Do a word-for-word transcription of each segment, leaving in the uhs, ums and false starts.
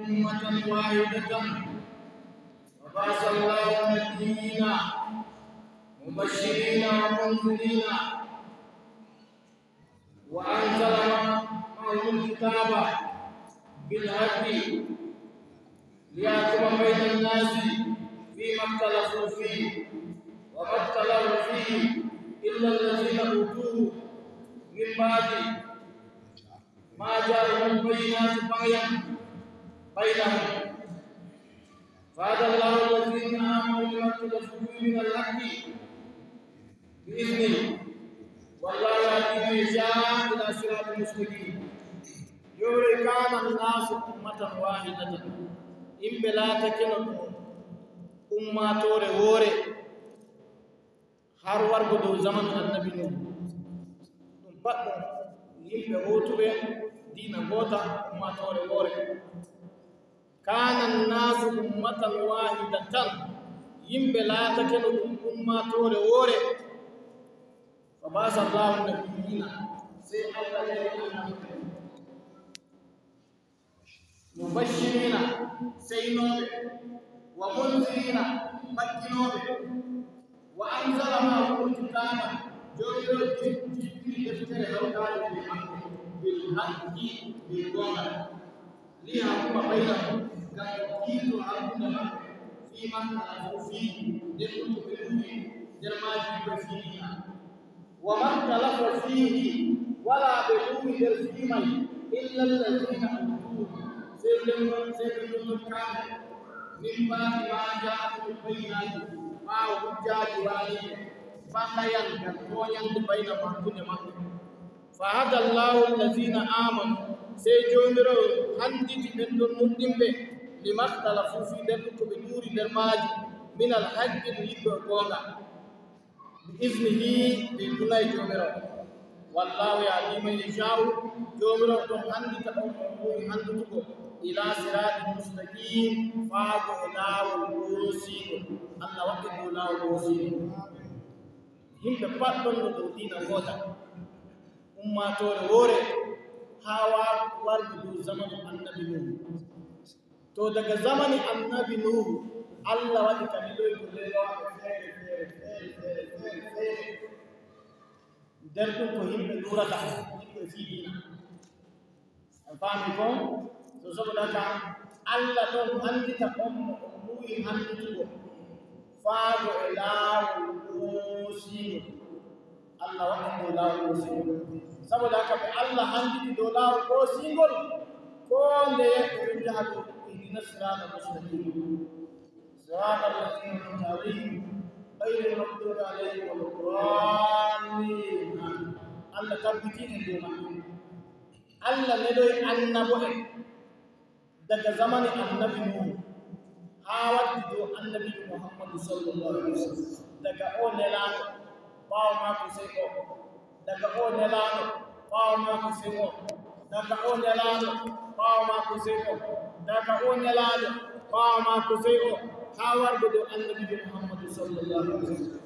أمة واحدة وبعث الله النبيين مبشرين ومنذرين وأنزل معهم الكتاب بالحق ليحكم بين الناس فيما اختلفوا فيه وما اختلف فيه إلا الذين أوتوه من بعد ما جاءهم البينات بغيا بينهم فهدى الله الذين آمنوا لما اختلفوا فيه من الحق بإذنه والله يهدي من يشاء إلى صراط مستقيم. Yowre كان الناس أمة واحدة. Yimɓe laatakeno ɗum ummaatoore woore har wargo dow zamanu Annabi Nuuhu. Ɗum pat ɗum yimɓe wootuɓe diina goota, ummaatoore woore. كان الناس أمة واحدة. Yimɓe laatakeno ɗum ummaatoore woore. فبعث الله النبيين. Sey Allah neli annabi'en. مبشرين, seynooɓe, ومنذرين, ɓattinooɓe, وأنزل معهم الكتاب, Joomiraaɗo jippini deftere hawtaade e maɓɓe, بالحق, bee goonga, ليحكم بينهم, ngam o tiito hakkunde maɓɓe, فيما اختلفوا فيه, nder ɗum ko ɓe ɗuuɗi nder maajum ko fiiriina. وما اختلف فيه, walaa ɓe ɗuuɗi nder fii may, إلا الذين أوتوه, sey ɓe non, sey ɓe non kaane, من بعد ما جاءتهم البينات, ɓaawo hujjaaji wariiɓe, بغيا, ngam tooñannde, بينهم, hakkunde maɓɓe. فهدى الله الذين آمنوا, sey Joomiraaɗo hannditi ɓen ɗon nuɗɗinɓe, لما اختلفوا فيه, nder ɗum ko ɓe ɗuuɗi nder maajum, من الحق, ɗum yiɗɓe goonga. بإذنه, ɓe dunaay Joomiraaɗo. والله يهدي من يشاء, Joomiraaɗo ɗon hanndita on mo o ɓuri hanndutugo, إلى صراط مستقيم, faago e laawol ɓoosiingol. Allah waɗɗin dow laawol ɓoosiingol. Yimɓe pat ɗon no dow diina goota, ummaatoore woore, haa wa-, wargo dow zamanu Annabi Nuuhu. To, daga zamani Annabi Nuuhu, Allah waɗi ka neloygo lelooɓe feere, feere, feere, feere, feere, feere. Nder ɗum ko yimɓe ɗuurata, yimɓe fii diina. On faami ko? To, saboda haka, Allah ɗon hanndita on mo o ɓuri hanndutugo, faago e laawol ɓoosiingol. Allah waɗi dow laawol ɓoosiingol. Saboda haka, ɓe Allah hannditi dow laawol ɓoosiingol, koo ndeye ɓe ɗon njaha dow اهدنا الصراط المستقيم. صراط الذين أنعمت عليهم غير المغضوب عليهم ولا الضالين. Allah tabbitini en dow maɓɓe. Allah neloyi annabo'en daga zamani Annabi Nuuhu haa waddi dow Annabiijo Muhammadu sallallahu alaihi wasallam. Daga o nelaaɗo, ɓaawo maako sey o. Daga o nelaaɗo, ɓaawo maako sey o. Daga o nelaaɗo, ɓaawo maako sey o. Daga o nelaaɗo, ɓaawo maako sey o. Haa wargo dow Annabiijo Muhammadu sallallahu alaihi wasallam.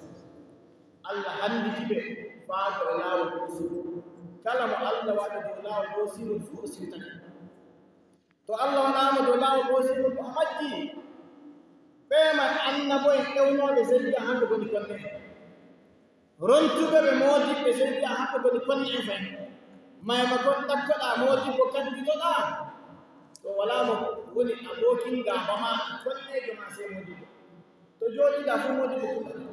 Allah hannditi ɓe faago e laawol ɓoosiingol. Kala mo Allah waɗi dow laawol ɓoosiingol fuu o siwtake. To Allah waɗaama dow laawol ɓoosiingol ko a majji. Ɓe ma annabo'en ewnooɓe sey mbi'a hamɓe ngoni konne'en. Rontuɓe ɓe moodibɓe sey mbi'a hamɓe ngoni konne'en fay. Maimakon ɗakkoɗaa moodibbo kannditoɗaa. To walaa mo woni abookin gaaba ma, konneejo ma sey moodibbo. To jooɗiɗaa fuu moodibbo kuɗata.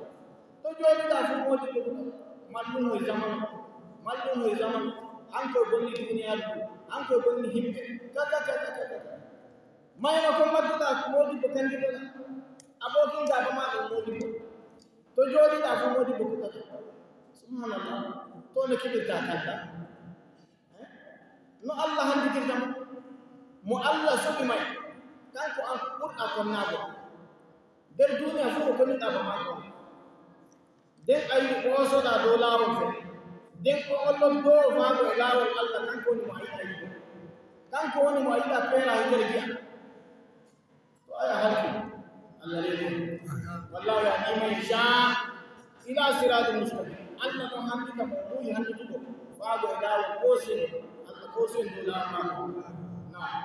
To jooɗiɗaa fuu moodibbo kuɗata. Mallum hoy zamanu. Mallum hoy zamanu. Hanko bonni duniyaaru. Hanko bonni himɓe. Kaza, kaza, kaza. Mayma kon madduɗaa moodibbo kannditoɗaa. Abookin gaaba ma ɗon moodibbo. To jooɗiɗaa fuu moodibbo kuɗata. Subhanallah. To no keɓirtaa kalla. No Allah hannditirta mo? Mo Allah suɓi may, kanko an ɓurɗaa konnaago. Nder duniya fuu ko konniɗaa ba maako. Nden a yiɗi ɓoosoɗaa dow laawol fe. Nden o on loddoowo faago e laawol Allah, kanko woni mo a yiɗaa yiɗo. Kanko woni mo a yiɗaa peera hitere gi'a. To aya halki, Allah reene. والله يهدي من يشاء إلى صراط مستقيم. Allah ɗon hanndita mo o ɓuri hanndutugo faago e laawol koosiyel. Allah koosiyel dow laawol maako. Naam.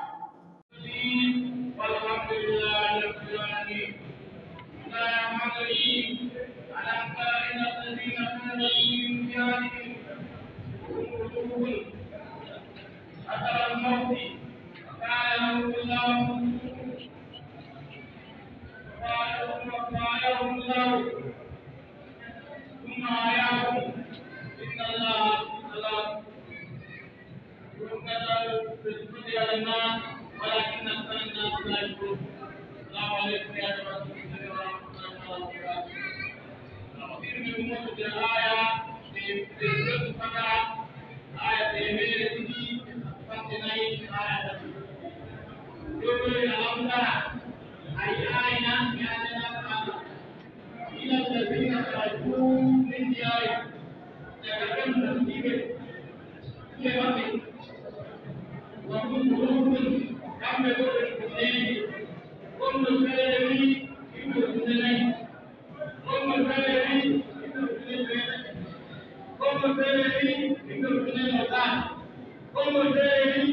ألم تر إلى الذين خرجوا من ديارهم وهم ألوف حذر الموت وقال لهم الله موتوا وقال لهم الله ثم أحياهم إن الله على كل شيء قدير. ولكن أكثر الناس لا يشكرون. السلام عليكم يا جماعة المسلمين ورحمة الله وبركاته. Tafsir min ummoto nder aaya e nder suratul Baqara, aaya teemeɗɗe ɗiɗi e sappo e nayi, aaya tati. Ɗo ɓe alamtara, a yi'aayna mi anndanaa Allah. إلى الذين خرجوا من ديارهم, daga ɓen ɗon ɗiɓe ɗiɓe maɓɓe. وهم ألوف, kamɓe ɗo ɓe ɗuuɗɓe. Wonɓe feere wi yimɓe ujunere nayi. Wonɓe feere wi yimɓe ujunere jeetati. Wonɓe feere wi yimɓe ujunere nogas. Wonɓe feere wi